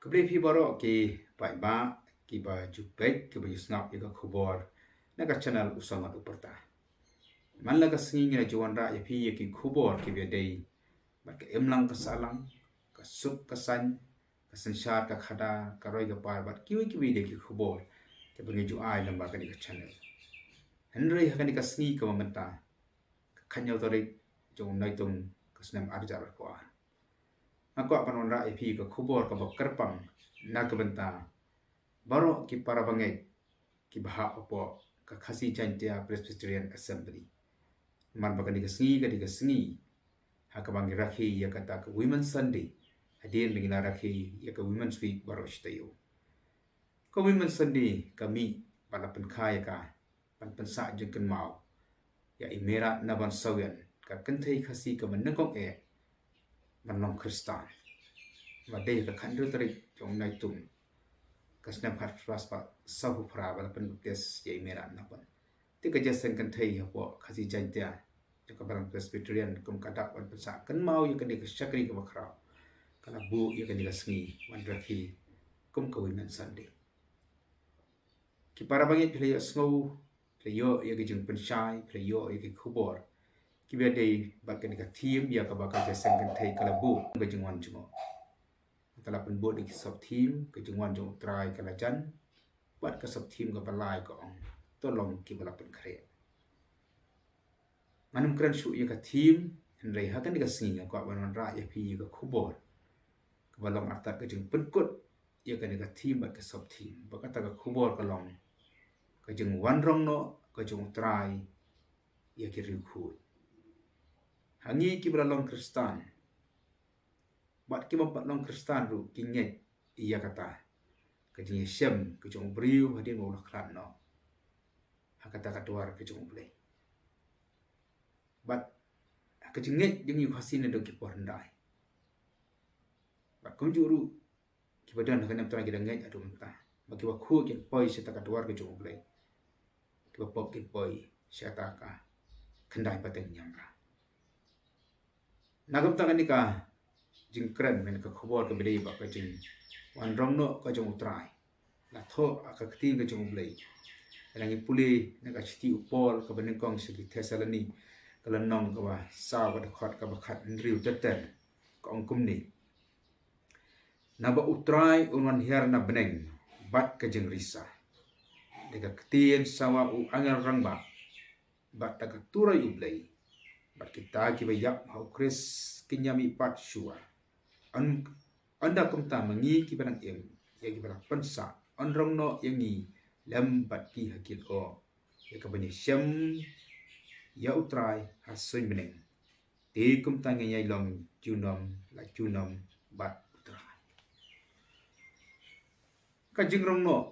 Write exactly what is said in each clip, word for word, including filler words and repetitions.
Khublei phi baroh ki paidbah, ki ba ju peit, ki ba ju sngap ïa ka khubor na ka channel U Sangot U Pyrta. Man la ka sngi ngi la ju wanrah ïa phi ïa ki khubor ki ba dei bad ka imlang ka sahlang, ka suk ka saiñ, ka synshar ka khadar, ka roi ka par bad kiwei kiwei de ki khubor ki ba ngi ju ai lyngba kane ka channel. Hynrei ha kane ka sngi ka ba mynta, ka khatñiew tarik jong u Naitung ka snem ar hajar arphew ar, nga kwah ban wanrah ïa phi ka khubor ka ba kyrpang na ka bynta baroh ki para bangeit ki ba hap hapoh ka Khasi Jaintia Presbyterian Assembly. Namar ba kane ka sngi ka dei ka sngi ha ka ba ngi rakhe ïa kata ka Women's Sunday, hadien ba ngi la rakhe ïa ka Women's Week baroh shi taïew. Ka Women's Sunday ka mih bad la pynkha ïa ka ban pynsah jingkynmaw ïa i Myrad Naban Sawien, ka kynthei Khasi ka ba nyngkong eh ban long Khristan, ba dei ka khathynriew tarik jong u Naitung ka snem khatphra spah sawphew phra ba la pynbaptis ïa i Myrad Naban. Te ka jingïaseng kynthei hapoh Khasi Jaintia jong ka Balang Presbyterian kum ka dak ban pynsah kynmaw ïa kane ka shakri ka ba khraw, ka la buh ïa kane ka sngi ban rakhe kum ka Women's Sunday. Ki para bangeit, phi la ïohsngew, phi la ïoh ïa ki jingpynshai, phi la ïoh ïa ki khubor ki ba dei bad kane ka theme ïa ka ba ka jingïaseng kynthei ka la buh, ka jingwan jngoh. Te la pynbud ïa ki sub theme, ka jingwan jong u Trai ka la jan, bad ka sub theme ka ba lai ka ong, to long ki ba la pynkhreh. Ngan ym kren shuh ïa ka theme, hynrei ha kane ka sngi nga kwah ban wanrah ïa phi ïa ka khubor ka ba long artat ka jingpynkut ïa kane ka theme bad ka sub theme. Bad kata ka khubor ka long, ka jingwan rong noh ka jong u Trai ïa ki riewkhuid. Ha ngi ki ba la long Khristan bad ki bym pat long Khristan ruh ki ngeit ïa kata ka jingïashem ka jong u briew hadien ba u la khlad noh ha kata ka dwar ka jong U Blei. Bad ka jingngeit jong ngi Khasi naduh ki por hyndai. Bad kumjuh ruh ki ba don ha ka niam Trai ki dang ngeit haduh mynta ba ki ba khuid kin poi sha kata ka dwar ka jong U Blei, ki ba pop kin poi sha kata ka khyndai pateng ñiamra. Na ka bynta kane ka jingkren, kane ka khubor ka ba dei bad ka jingwan rong noh ka jong u Trai, la thoh ha ka ktien ka jong U Blei. Lada ngi pule na ka shithi u Paul ka ba nyngkong sha ki Thessaloni, ka lynnong ka ba saw, ka dkhot ka ba khathynriew ter ter, ka ong kumne: Naba u Trai un wan hiar na bneng bad ka jingrisa, da ka ktien sawa u angel rangbah, bad da ka turoi U Blei, bad kita ki ba ïap ha u Khrist kin ïamihpat shuwa. Yn, ynda kumta ma ngi ki ba dang im, ïa ki ba la pynsah, yn rong noh ïa ngi lem bad ki ha ki lyoh, ïa ka ban ïashem ïa u Trai ha suiñ bneng. Te kumta ngin ïai long junom la junom bad u Trai. Ka jingrong noh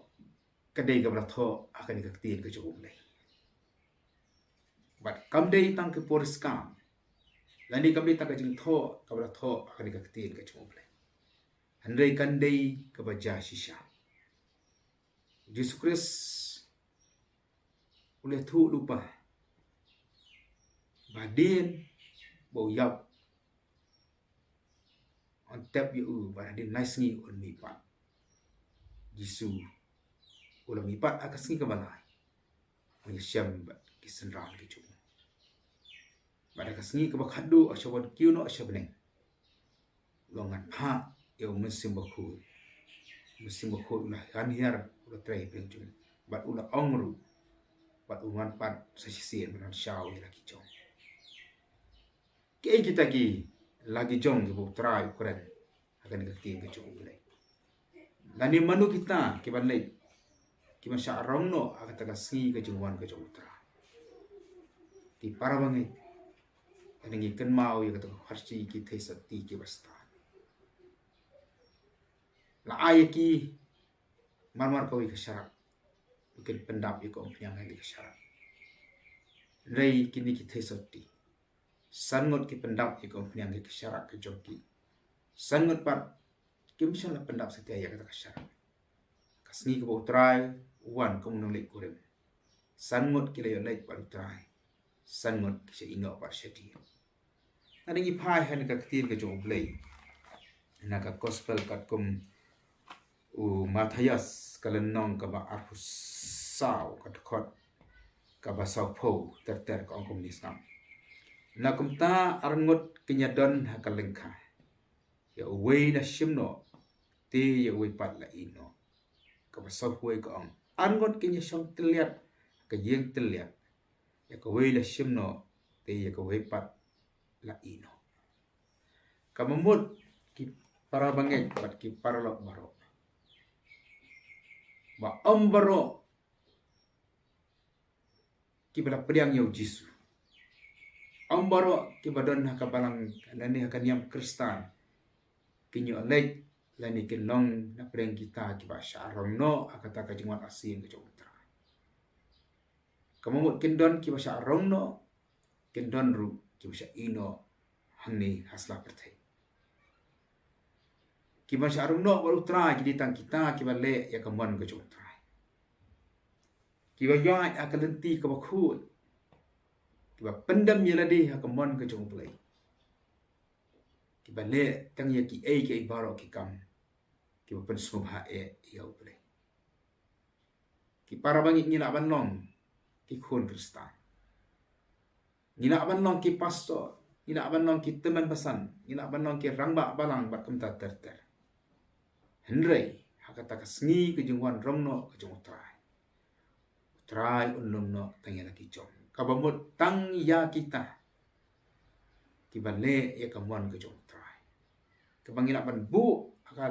ka dei ka ba la thoh ha kane ka ktien ka jong U Blei. Bad kam dei tang ki puriskam, lane kam dei tang ka jingthoh ka ba la thoh ha kane ka ktien ka jong U Blei, hynrei kan dei ka ba jia shisha. U Jisu Khrist u la ïathuh lypa ba hadien ba u ïap, yn tep ïa u, bad hadien lai sngi un mihpat. Jisu u la mihpat ha ka sngi ka ba lai, un ïashem bad ki synran ki jong u. Bad ha ka sngi ka ba khatduh, ha shuwa ban kiew noh sha bneng, u la ngan phah ïa u Mynsiem Bakhuid. U Mynsiem Bakhuid u la ngan hiar, u la trei ha pdeng jong u, bad u la ong ruh, bad u ngan pat sa shisien ban wan shaw ïa la ki jong. Kiei kita ki la ki jong ki ba u Trai u kren ha kane ka ktien ka jong U Blei? Lane mano kita ki ban leit, ki ban shah rong noh ha kata ka sngi ka jingwan ka jong u Trai? Ki para bangeit, lada ngi kynmaw ïa kata ka pharshi ki theisotti ki ba stad, la ai ïa ki marmar kawei ka sharak ba kin pyndap ïa ka umphniang ha kane ka sharak. Hynrei kine ki theisotti, san ngut ki pyndap ïa ka umphniang ha ka sharak ka jong ki. San ngut pat kim shym la pyndap satia ïa kata ka sharak. Ka sngi ka ba u Trai u wan kum u nongleit kurim, san ngut ki la ïoh leit bad u Trai, san ngut ki shah ïeh noh bad shadien. Lada ngi phai ha kane ka ktien ka jong U Blei, na ka Gospel katkum U Mathaios ka lynnong kaba arphew saw, ka dkhot kaba sawphew ter ter, ka ong kumne, sngap: Na kumta arngut kin ïadon ha ka lyngkha, ïa uwei la shim noh, te ïa uwei pat la ïeh noh. Kaba sawphew wei ka ong: Arngut kin ïashong tylliat ha ka ïing tylliat, ïa kawei la shim noh, te ïa kawei pat la ïeh noh. Kaba mut, ki para bangeit bad ki paralok baroh, ba ym baroh kiba la pdiang ïa u Jisu, ym baroh kiba don ha ka balang lane ha ka niam Khristan kin ïoh leit lane kin long napdeng kita kiba shah rong noh ha kata ka jingwan arsien ka jong U Trai. Kaba mut, kin don kiba shah rong noh, kin don ruh kiba shah ïeh noh hangne ha sla pyrthei. Kiba shah rong noh bad U Trai ki dei tang kita kiba leh ïa ka mon ka jong U Trai, kiba ïaid ha ka lynti kaba khuid, kiba pyndem ïa lade ha ka mon ka jong U Blei, kiba leh tang ïa kiei kiei baroh ki kam kiba pynsngewbha eh ïa U Blei. Ki para bangeit, ngi lah ban long ki khun Khristan, ngi lah ban long ki pastor, ngi lah ban long ki tymmen basan, ngi lah ban long ki rangbah balang bad kumta ter ter. Hynrei ha kata ka sngi ka jingwan rong noh ka jong U Trai, U Trai un lum noh tang ïa la ki jong, kaba mut tang ïa kita kiba leh ïa ka mon ka jong U Trai, kaba ngi lah ban buh ha ka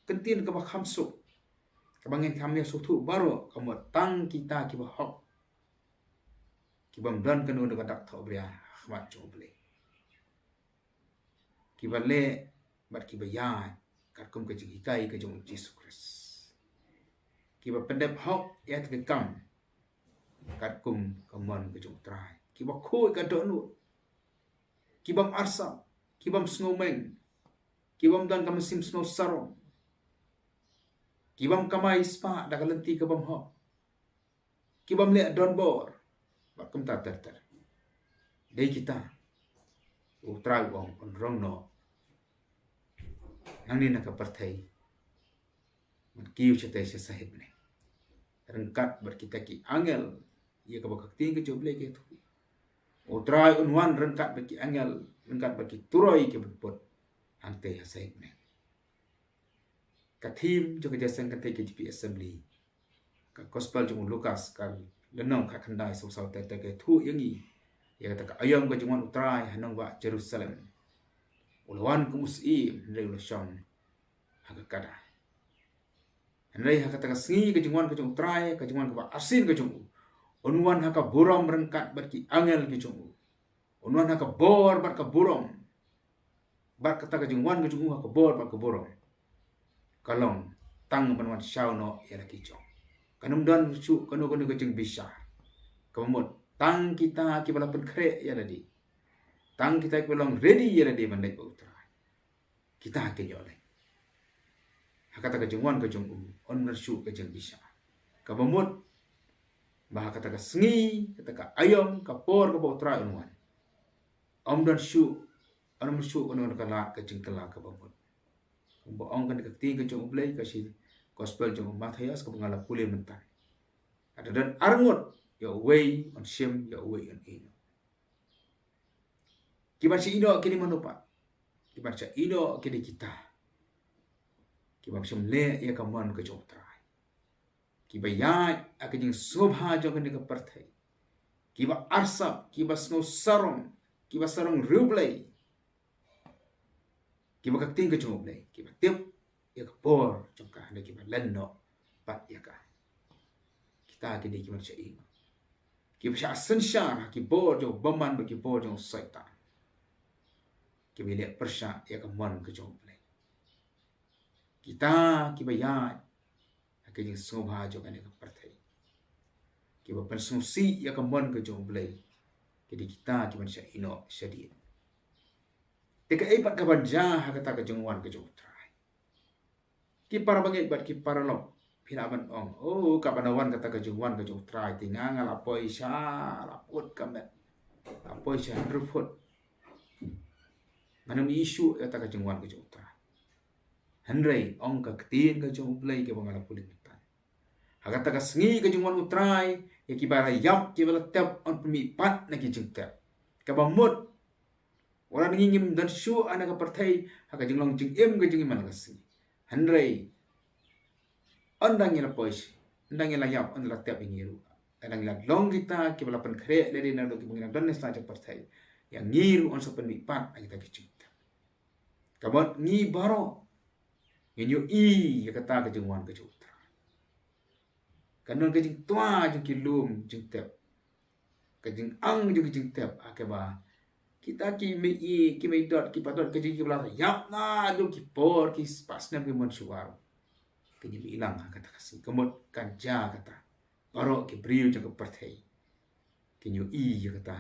kyntien kaba kham suk, kaba ngin kham ïa sngewthuh baroh, ka mut tang kita kiba hok, kibym don kano kano ka dak thohbria ha khmat jong U Blei, kiba leh bad kiba ïaid katkum ka jinghikai ka jong U Jisu Khrist, kiba pyndep hok ïa ka kam katkum ka mon ka jong U Trai, kiba khuid ka dohnud, kibym arsap, kibym sngewmeng, kibym don ka mynsiem sngewsarong, kibym kamai spah da ka lynti kabym hok, kibym leh donbor bad kumta ter ter. Dei kita U Trai u ong un rong noh nangne na ka pyrthei, ban kiew shatei sha sahit bneng ryngkat bad kita ki angel, ïa kaba ka ktien ka jong U Blei ka ïathuh. U Trai un wan ryngkat bad ki angel, ryngkat bad ki turoi kiba put hangtei ha sahit bneng. Ka theme jong ka jingïaseng kynthei K J P Assembly, ka Gospel jong u Lukas, ka lynnong khatkhyndai, sawphew saw ter ter, ka ïathuh ïa ngi ïa kata ka aïom ka jingwan U Trai ha nongbah Jerusalem. U la wan kum u syiem, hynrei u la shong ha ka kada. Hynrei ha kata ka sngi ka jingwan ka jong U Trai, ka jingwan kaba arsien ka jong u, un wan ha ka burom ryngkat bad ki angel ki jong u. Un wan ha ka bor bad ka burom. Bad kata ka jingwan ka jong u ha ka bor bad ka burom, ka long tang ban wan shaw noh ïa la ki jong. Kan ym don shuh kano kano ka jingbishar. Kaba mut tang kita kiba la pynkhreh ïa lade, tang kita kiba long ready ïa lade ban leit bad U Trai, kita kin ïoh leit. Ha kata ka jingwan ka jong u, ym don shuh ka jingbishar. Kaba mut ba ha kata ka sngi, kata ka aïom, ka por kaba U Trai un wan, ym don shuh, ym don shuh kano kano ka lad ka jingkylla kaba mut. Kumba ong kane ka ktien ka jong U Blei, ka shi Gospel jong u Mathaios kaba nga la pule mynta, ka da don arngut, ïa uwei un shim, ïa uwei un ïeh noh. Kiban shah ïeh noh ki dei mano pat? Kiban shah ïeh noh ki dei kita kiba shym leh ïa ka mon ka jong U Trai, kiba ïaid ha ka jingsngewbha jong kane ka pyrthei, kiba arsap, kiba sngewsarong, kiba sarong riewblei, kiba ka ktien ka jong U Blei, kiba tip ïa ka bor jong ka, hynrei kiba len noh pat ïa ka. Kita ki dei kiban shah ïeh noh, kiba shah synshar ha ki bor jong u bymman bad ki bor jong u Soitan, kiba leh pyrshah ïa ka mon ka jong U Blei. Kita kiba ïaid ha ka jingsngewbha jong kane ka pyrthei, kiba pynsngewsih ïa ka mon ka jong U Blei, ki dei kita kiban shah ïeh noh shadien. Te kaei pat kaban jia ha kata ka jingwan ka jong U Trai? Ki para bangeit bad ki paralok, phi lah ban ong, "Oh, kaban wan kata ka jingwan ka jong U Trai, te nga nga la poi sha, la put ka met, la poi sha hynriew phut. Ngan ym ïohi shuh ïa kata ka jingwan ka jong U Trai." Hynrei ong ka ktien ka jong U Blei kaba nga la pule mynta, ha kata ka sngi ka jingwan U Trai, ïa kiba la ïap kiba la tep yn pynmihpat na ki jingtep. Kaba mut, wat la ngi ngim don shuh ha kane ka pyrthei ha ka jinglong jingim ka jingim ha la ka sngi. Hynrei ynda ngi la poi, ynda ngi la ïap, ynda la tep ïa ngi ruh, ynda ngi la long kita kiba la pynkhreh lade naduh kiba ngi la don ne sa jong pyrthei, ïa ngi ruh yn sa pynmihpat na kita ki jingtep. Kaba mut ngi baroh ngin ïohi ïa kata ka jingwan ka jong U Trai. Kan don ka jingtwa jong ki lum jingtep, ka jingang jong ki jingtep, ha kaba kita ki mei, ki mei dot, ki padot, ka jing kiba la ïap naduh ki por, ki spah snem, ki mon shuwa ruh, kin ïohi lang ha kata ka sngi. Ka mut kan jia kata, baroh ki briew jong ka pyrthei kin ïohi ïa kata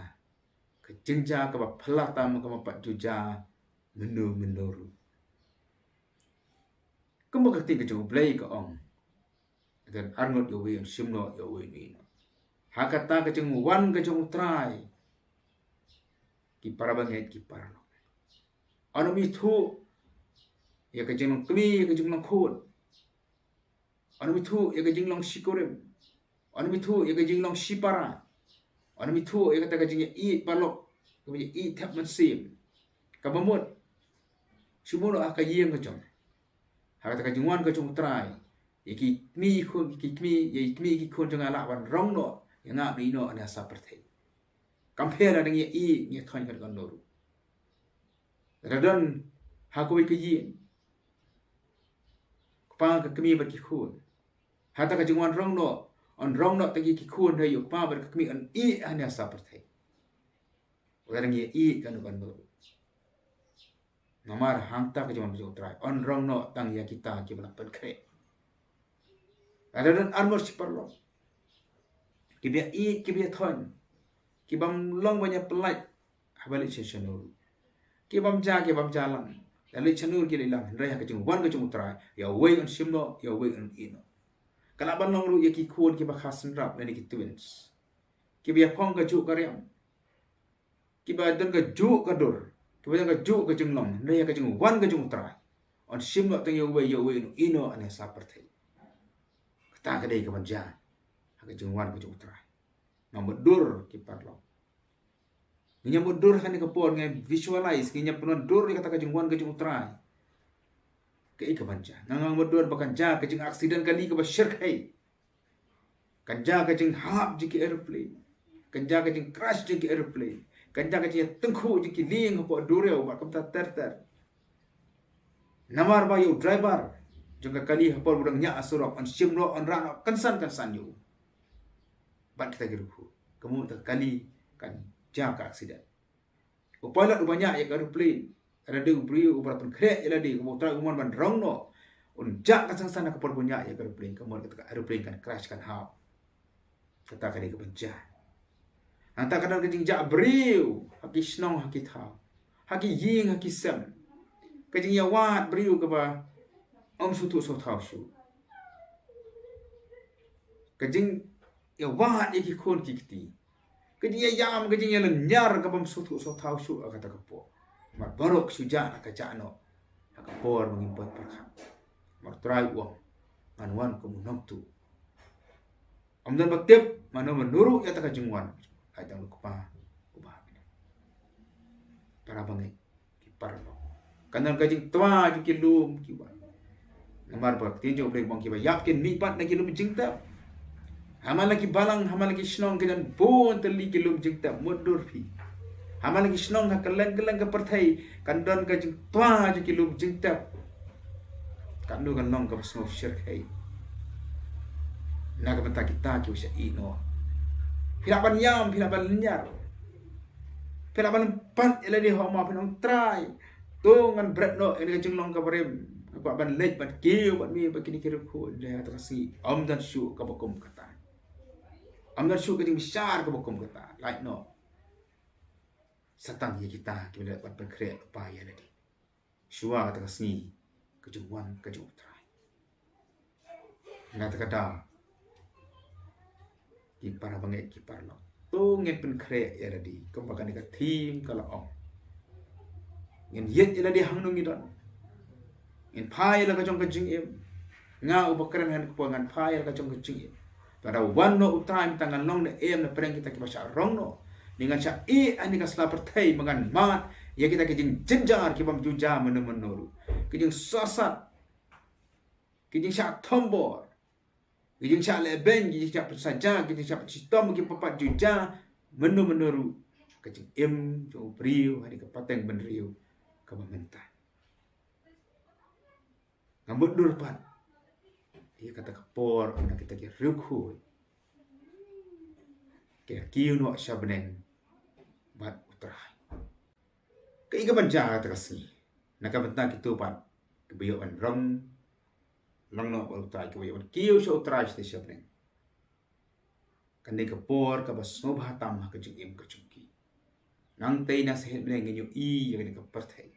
ka jingjia kaba phylla tam, kaba pat ju jia mynno mynno ruh. Kumba ka ktien ka jong U Blei ka ong, don arngut ïa uwei un shim noh, ïa uwei un ïeh noh. Ha kata ka jingwan ka jong U Trai, ki para bangeit, ki para lok, yn ym ithuh ïa ka jinglong kmie, ïa ka jinglong khun. Yn ym ithuh ïa ka jinglong shi kurim. Yn ym ithuh ïa ka jinglong shi para. Yn ym ithuh ïa kata ka jingïaieit paralok, kaba ïaieit thep mynsiem. Kaba mut, shu mut ha ka ïing ka jong, ha kata ka jingwan ka jong U Trai, ïa ki kmie ki khun, ki kmie, ïa ki kmie ki khun jong nga lah ban rong noh ïa nga un ïeh noh ha kane ka pyrthei. Kam pher lada ngi ïaieit, ngi thoiñ katno ruh. Lada don ha kawei ka ïing, kpa ka kmie bad ki khun, ha kata ka jingwan rong noh, yn rong noh tang ïa ki khun, ha ïa u kpa bad ka kmie, yn ïeh ha kane ka pyrthei. Wat la ngi ïaieit katno katno ruh. Namar hangta ka jingwan ka jong U Trai, yn rong noh tang ïa kita kiba la pynkhreh. Lada don arngut shi paralok, kiba ïaieit, kiba ïathoiñ, ki bym long ban ïapyllait haba leit sha shano ruh. Ki bym jia, ki bym jia lang. Leit shano ki leit lang. Hynrei ha ka jingwan ka jong U Trai, ïa uwei yn shim noh, ïa uwei yn ïeh noh. Ka lah ban long ruh ïa ki khun kiba kha synrap lane ki twins, kiba ïaphong kajuh ka riam, kiba don kajuh ka dur, kiba don kajuh ka jinglong, hynrei ha ka jingwan ka jong U Trai, yn shim noh tang ïa uwei, ïa uwei un ïeh noh ha kane ka pyrthei. Kata ka dei kaban jia ha ka jingwan ka jong U Trai. Ngim mutdur ki paralok. Ngim mutdur ha kane ka por, ngim visualize, ngim pynwandur ïa kata ka jingwan ka jong U Trai. Kaei kaban jia? Ngim mutdur ba kan jia ka jingaccident kali kaba shyrkhei. Kan jia ka jinghap jong ki aeroplane. Kan jia ka jingcrash jong ki aeroplane. Kan jia ka jingïatyngkhuh jong ki lieng hapoh duriaw bad kumta ter ter. Namar ba ïa u driver jong ka kali, ha por ba u dang ñiah ha surok, yn shim noh, yn rah noh kynsan kynsan ïa u bad kita ki riewkhuid. Ka mut kata ka kali kan jia ka accident. U pilot uba ñiah ïa ka aeroplane, lada dei u briew uba la pynkhreh ïa lade, uba U Trai u mon ban rong noh, un jah kynsan kynsan ha ka por ba u ñiah ïa ka aeroplane, ka mut kata ka aeroplane kan crash, kan hap. Kata ka dei kaban jia. Nangta ka don ka jingjah briew ha ki shnong, ha ki thaw, ha ki ïing, ha ki sem. Ka jingïawad briew kaba ym sngewthuh sngewthaw shuh. Ka jingïawad ïa ki khun ki kti. Ka jingïaïam, ka jingïalynñiar kaba ym sngewthuh sngewthaw shuh ha kata ka por. Namar baroh ki shu jah, la ka jah noh ha ka por ba ngim pat pyrkhat. Namar U Trai u ong, ngan wan kum u nongtuh. Ym don ba tip mano mano ruh ïa kata ka jingwan. Ai tang u Kpa uba ha bneng. Para bangeit, ki paralok, kan don ka jingtwa jong ki lum ki wan. Namar ba ka ktien jong U Blei ka ong, kiba ïap kin mihpat na ki lum jingtep. Ha man la ki balang, ha man la ki shnong, ki don bun tylli ki lum jingtep, mutdur phi. Ha man la ki shnong, ha kylleng kylleng ka pyrthei, kan don ka jingtwa jong ki lum jingtep. Katno kan long kaba sngewshyrkhei na ka bynta kita kiba shah ïeh noh. Phi lah ban ïam, phi lah ban lynñiar, phi lah ban lympat ïa lade ha u maw, phin ong, Trai, to ngan bret noh ïa kane ka jinglong kaba rim. Nga kwah ban leit ban kiew bad me bad kine ki riewkhuid, hynrei ha kata ka sngi ym don shuh kaba kum kata. Ym don shuh ka jingbishar kaba kum kata. Lait noh sa tang ïa kita kiba la dep ban pynkhreh lypa ïa lade shuwa kata ka sngi ka jingwan ka jong U Trai. Na kata ka daw, ki para bangeit, ki paralok, to ngin pynkhreh ïa lade kumba kane ka theme ka la ong. Ngin ïeit ïa lade hangno ngi don. Ngan phai la ka jong ka jingim. Nga uba kren ha kane ka por ngan phai la ka jong ka jingim. Lada wan noh U Trai mynta ngan long ne em na pdeng kita kiba shah rong noh. Ngan shah ïeh ha kane ka sla pyrthei ba ngan mad ïa kita ki jingjynjar ki bym ju jia mynno mynno ruh. Ki jingsosat. Ki jingshah thombor. Ki jingshah lehbeiñ, ki jingshah pynsaja, ki jingshah pynshitom, ki bym pat ju jia mynno mynno ruh. Ka jingim jong u briew ha kane ka pateng bynriew kaba mynta. Nga mutdur pat ïa kata ka por ynda kita ki riewkhuid ki la kiew noh sha bneng bad U Trai. Kaei kaban jia ha kata ka sngi? Na ka bynta kito pat kiba ïoh ban rong lang noh bad U Trai, kiba ïoh ban kiew sha U Trai shatei sha bneng. Kane ka por kaba sngewbha tam ha ka jingim ka jong ki. Nangtei na sahit bneng ngin ïohi ïa kane ka pyrthei.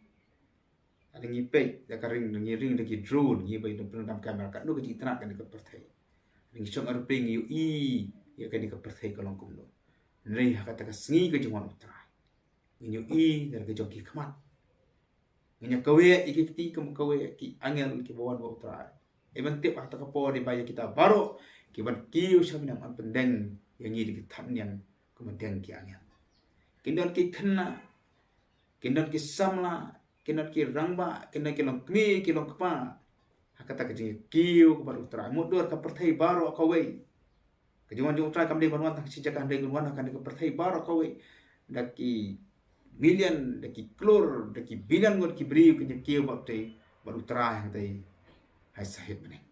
Lada ngi peit da ka ring, ngi ring da ki drone, ngi peit da pyndonkam kamera, katno ka jingitynnad kane ka pyrthei. Ngi shong aeroplane ngi ïohi ïa kane ka pyrthei ka long kumno. Hynrei ha kata ka sngi ka jingwan U Trai ngin ïohi da ka jong ki khmat. Ngin ïa kawek ïa ki kti kum kawek ki angel kiba wan bad U Trai. Ïa ban tip ha kata ka por ïa ba ïa kita baroh kiban kiew sha bneng yn pyndeng ïa ngi da ki thapniang kum ban deng ki angel. Kin don ki khynnah, kin don ki samla, kin don ki rangbah, kin don ki longkmie ki longkpa. Ha kata ka jingkiew bad U Trai, mutdur ka pyrthei baroh kawei. Ka jingwan jong U Trai kam dei ban wan tang shi jaka, hynrei kan wan ha kane ka pyrthei baroh kawei. Da ki million, da ki klur, da ki billion ngut ki briew kin ïa kiew bad U Trai, bad U Trai hangtei ha sahit bneng.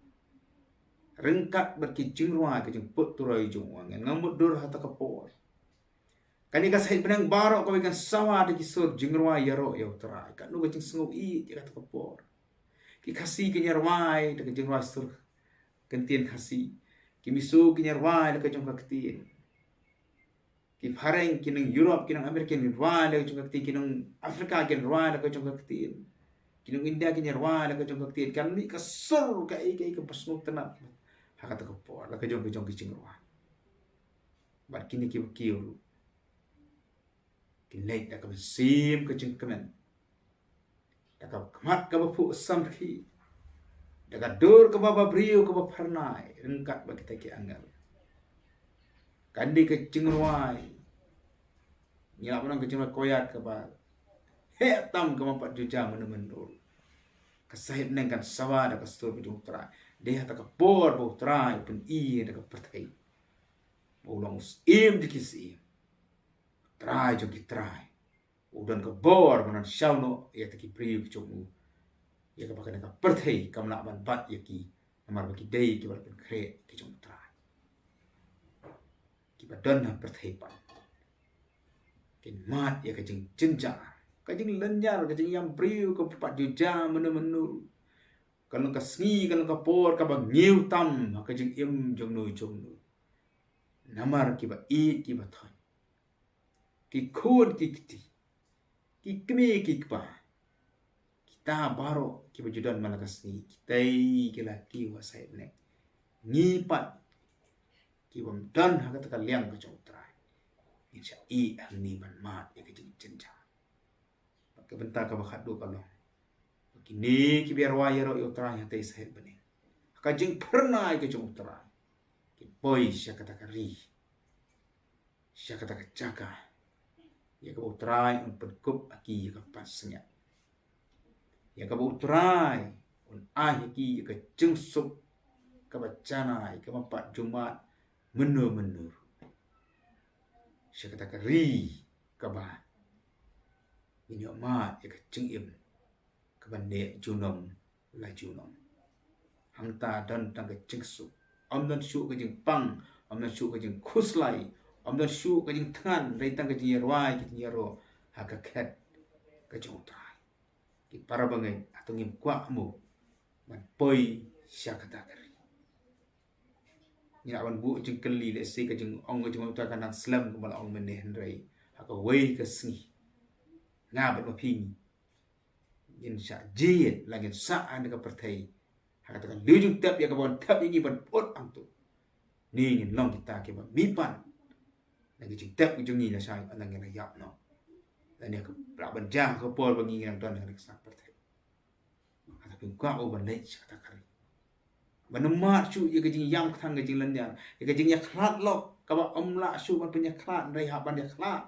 Ryngkat bad ki jingrwai, ki jingput turoi jong u angel, nga mutdur ha kata ka por. Kane ka sahit bneng baroh kawei kan sawa da ki sur jingrwai ïaroh ïa U Trai. Katno ka jingsngew ïeit ïa kata ka por. Ki Khasi kin ïa rwai da ka jingrwai sur ka ktien Khasi. Ki Mizo kin ïa rwai da ka jong ka ktien. Ki phareng, ki nong Europe, ki nong America kin rwai da ka jong ka ktien, ki nong Africa kin rwai da ka jong ka ktien. Ki nong India kin ïa rwai da ka jong ka ktien. Kan mih ka sur kaei kaei kaba sngewtynnat ha kata ka por, da ka jong ka jong ka jingrwai. Bad kine kiba kiew ruh kin leit da ka mynsiem ka jingkmen, da ka khmat kaba phuh samrkhie, da ka dur kaba babriew kaba phyrnai ryngkat bad kita ki angel. Kane ka jingrwai ngi lah ban ong ka jingrwai koit kaba heh tam, kaba ym pat ju jia mynno mynno. Ka sahit bneng kan sawa da ka sur ka jong U Trai. Dei ha kata ka por ba U Trai u pyni da ka pyrthei ba u long u Syiem jong ki syiem, Trai jong ki trai. U don ka bor ban wan shaw noh ïa kita ki briew ki jong u ïa kaba kane ka pyrthei kam lah ban bat ïa ki, namar ba ki dei kiba la pynkhreh ki jong U Trai. Kiba don ha pyrthei pat kin mad ïa ka jingjynjar, ka jinglynñiar, ka jingïam briew kaba ym pat ju jia mynno mynno. Ka long ka sngi, ka long ka por kaba ngiew tam ha ka jingim jong no jong no. Namar kiba ïeit kiba thoh, ki khun ki kti, ki kmie ki kpa, kita baroh kiba ju don man la ka sngi, kitei ki la kiew ha sahit bneng. Ngi pat kibym don ha kata ka liang ka jong U Trai, ngin shah ïeh hangne ban mad ïa ka jingjynjar. Bad ka bynta kaba khatduh ka long ba kine kiba ïa rwai ïaroh ïa U Trai hangtei sahit bneng, ha ka jingphyrnai ka jong U Trai, kin poi sha kata ka ri, sha kata ka jaka ïa kaba U Trai un pynkup ha ki ïa ka pansngiat, ïa kaba U Trai un ai ha ki ïa ka jingsuk kaba janai, kaba ym pat ju mad mynno mynno. Sha kata ka ri kaba ngin ïoh mad ïa ka jingim kaba neh junom la junom. Hangta don tang ka jingsuk, ym don shuh ka jingpang, ym don shuh ka jingkhuslai, ym don shuh ka jingthngan, dei tang ka jingïarwai, ka jingïaroh ha ka khet ka jong U Trai. Ki para bangeit, hato ngim kwah mo ban poi sha kata ka ri? Ngi lah ban buh jingkylli, lehse ka jingong ka jong U Trai kan nang slem kumba la ong mynne, hynrei ha kawei ka sngi nga bad ma phi ngin shah jied, la ngin sah ha kane ka pyrthei ha kata ka lieng jingtep ïa kaba wan tep ïa ngi ban pyut hangto. Ngi ngin long kita kiba mihpat na ka jingtep ka jong ngi, lashai ynda ngi la ïap noh, lane ka, lah ban jia ha ka por ba ngi ngi nang don ha kane ka sla pyrthei. Ha kata Pynkwah u ban leit sha kata ka ri. Ban ym mad shuh ïa ka jingïam kthang ka jinglynñiar, ïa ka jingïakhlad lok kaba ym lah shuh ban pynïakhlad, hynrei hap ban ïakhlad.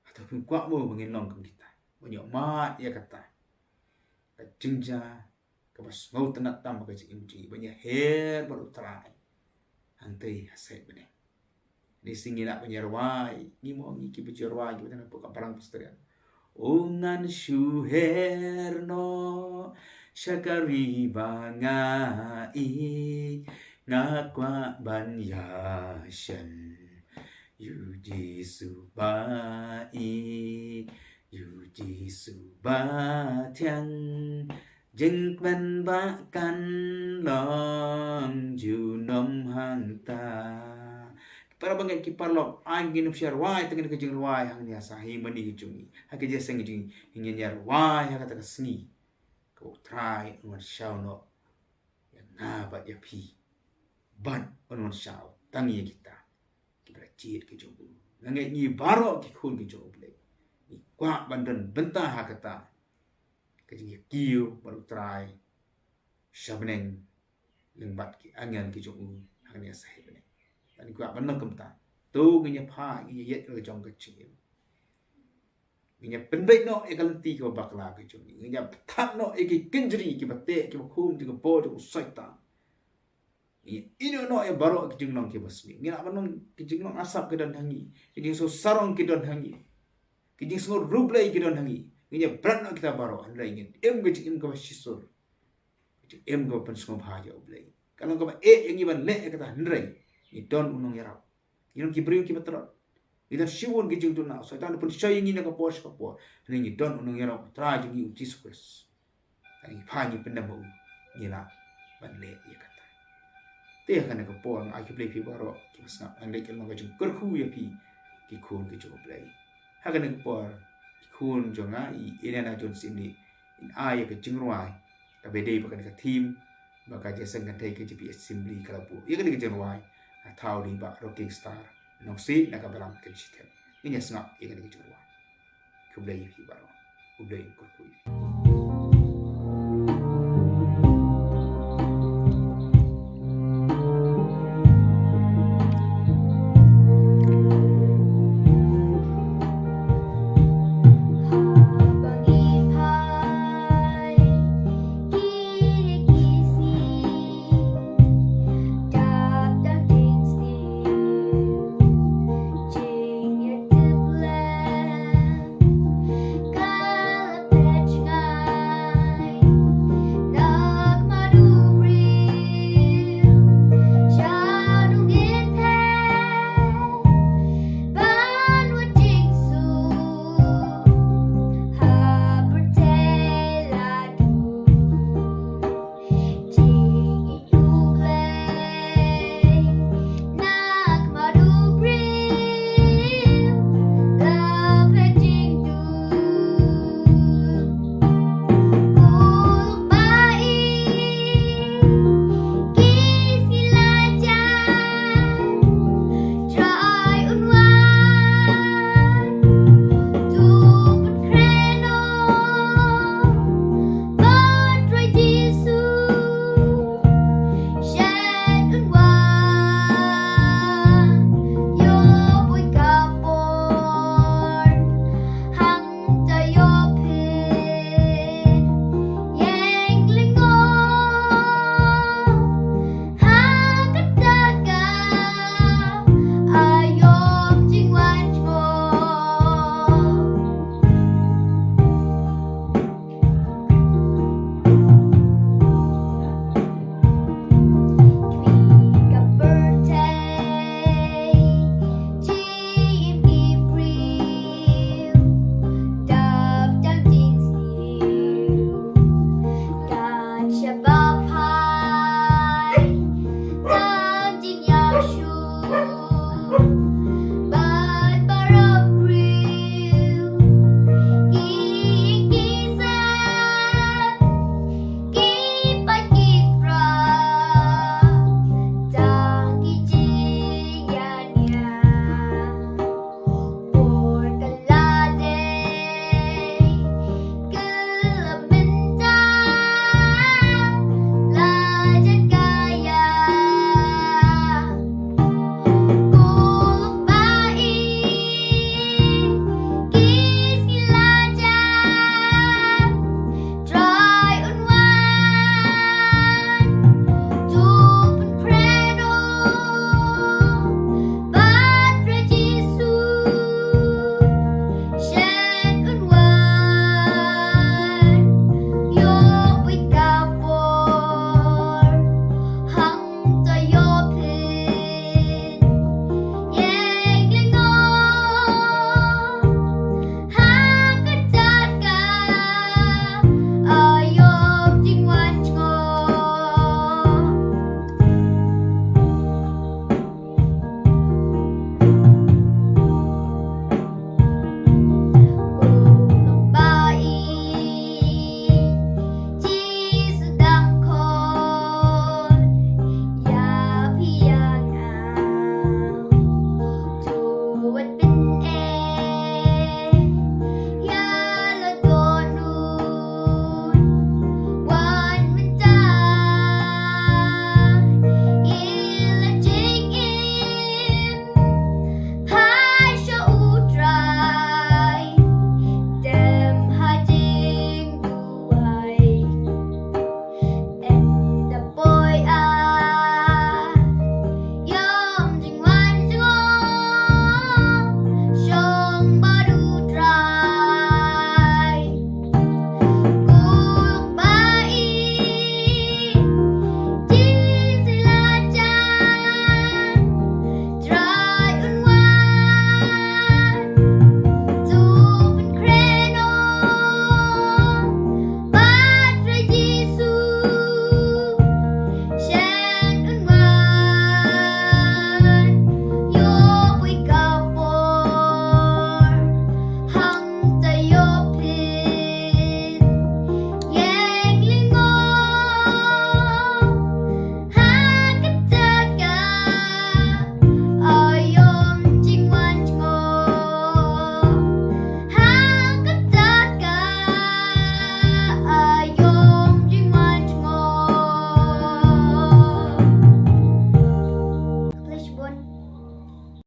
Hato pynkwah mo ba ngin long kum kita, ban ïoh mad ïa kata ka jingjia kaba sngewtynnat tam ha ka jingim jong ngi, ban ïaher bad U Trai hangtei ha sahit bneng? Ngi sngew ngi lah ban ïarwai, ngi mo ngi kiba ju ïarwai kiba don hapoh ka Balang Presbyterian. O ngan shu her noh sha ka ri ba nga ïeit, nga kwah ban ïashem ïa U Jisu ba ïeit, ïa U Jisu ba thiang, jingkmen ba kan long junom hangta. Ki para bangeit ki paralok, ai ngin ym shah rwai tang ïa ka jingrwai hangne ha sha hi mane hi jong ngi, ha ka jingïaseng jong ngi, ngin ïarwai ha kata ka sngi kaba U Trai un wan shaw noh ïa nga bad ïa phi, bad un wan shaw tang ïa kita kiba la jied ki jong u. Nga ngeit ngi baroh ki khun ki jong U Blei ngi kwah ban don bynta ha kata ka jingïakiew bad U Trai sha bneng lyngba ki angel ki jong u hangne ha sahit bneng. Tang ngi kwah ban long kumta. To ngin ïa phai, ngin ïa ïeit la ka jong ka jingim. Ngin ïa pynbeit noh ïa ka lynti kaba bakla ka jong ngi. Ngin ïa pynthak noh ïa ki kynjri kiba teh kiba khum jong ka bor jong u Soitan. Ngin ïa ïehnoh noh ïa baroh ki jinglong kiba sniew. Ngin ïa ban long ki jinglong asap ki don ha ngi, ki jingsngew sarong ki don ha ngi, ki jingsngew riewblei ki don ha ngi. Ngin ïa bret noh kita baroh, hynrei ngin im ka jingim kaba shisur, ka jingim kaba pynsngewbha ïa U Blei. Ka long kaba eh ïa ngi ban leh ïa kata, hynrei ngi don u nongïarap. Ngi don ki briew kiba tlot. Ngi don shibun ki jingduna. U Soitan u pynshoi ïa ngi na ka por sha ka por. Hynrei ngi don u nongïarap, U Trai jong ngi U Jisu Khrist. Tang ngi phai ngi pyndem ha u, ngi lah ban leh ïa kata. Te ha kane ka por nga ai khublei ïa phi baroh kiba sngap, nga leit ka long ka jingkyrkhu ïa phi ki khun ki jong U Blei. Ha kane ka por ki khun jong nga i Eliana Jones Syiemlieh in ai ïa ka jingrwai kaba dei bad kane ka theme ba ka jingïaseng kynthei ka J B H Assembly ka la buh ïa kane ka jingrwai ha thaw dei Bah Rocking Star Nongsiej na ka Balang Kynshi Them. Ngin ïa sngap ïa kane ka jingrwai. Khublei ïa phi baroh. Khublei kyrkhu ïa phi.